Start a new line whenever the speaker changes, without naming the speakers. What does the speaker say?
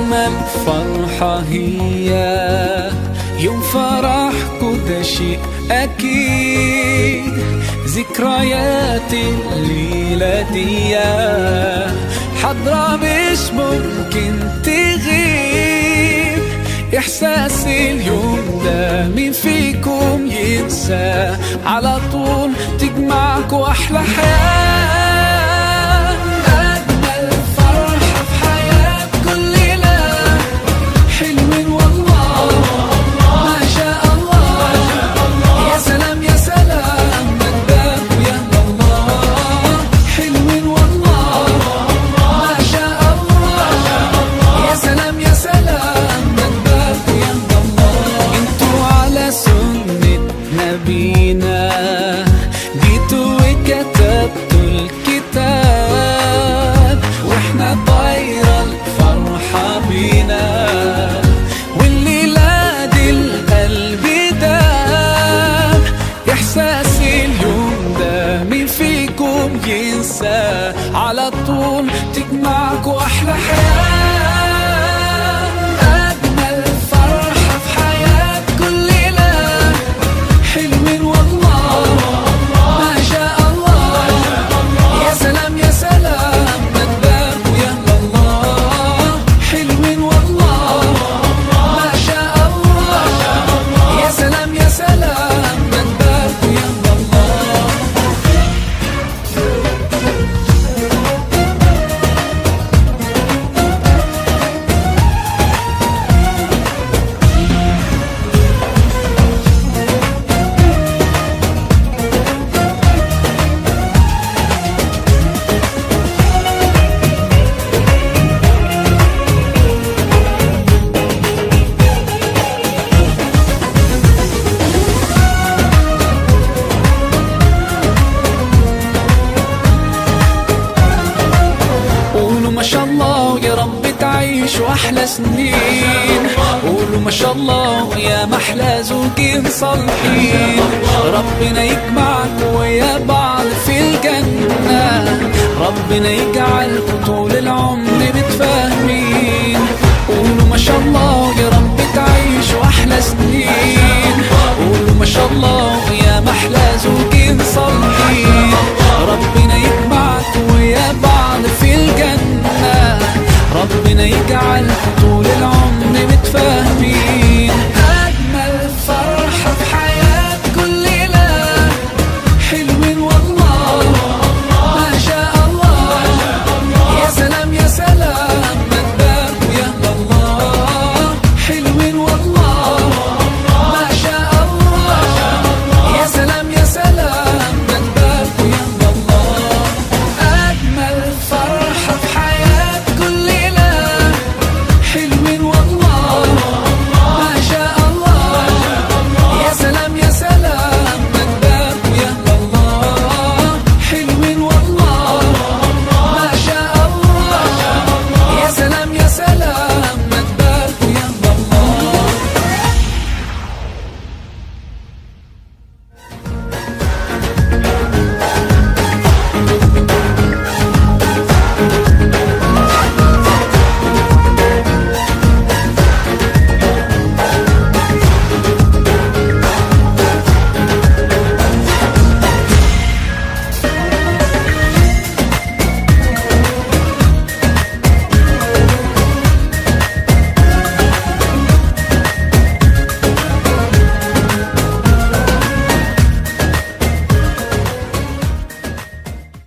أجمل فرحة هي يوم فرحكوا ده شيء أكيد. ذكريات الليلة دي حضرة مش ممكن تغيب. إحساس اليوم ده مين فيكم ينسى، على طول تجمعكوا أحلى حياة. أجمل فرحة في حياة كل ليلة، حلوين والله ما شاء الله، يا سلام يا سلام مجدك يا الله، حلوين والله ما شاء الله، يا سلام يا سلام مجدك يا الله. انتوا على سنة نبينا جيتوا وكتبتوا الكتاب، واحنا طايرة الفرحة بينا، والليلة دي القلب داب. إحساس اليوم ده مين فيكم ينسى، على طول تجمعكوا أحلى حياة. أجمل فرحة في حياة كل ليلة، حلوين والله ما شاء الله، يا سلام يا سلام مجدك يا الله، حلوين والله ما شاء الله، يا سلام يا سلام مجدك يا الله. قولوا ما شاء الله يا رب تعيشوا أحلى سنين، قولوا ما شاء الله يا محلى زوجين صالحين، ربنا يجمعكوا ويا بعض في الجنة، ربنا يجعلكوا طول العمر متفاهمين. قولوا ما شاء الله يا رب تعيشوا أحلى سنين، قولوا ما شاء الله يا محلى زوجين صالحين، ربنا يجمعكوا ويا بعض في الجنة، ربنا يجعلكوا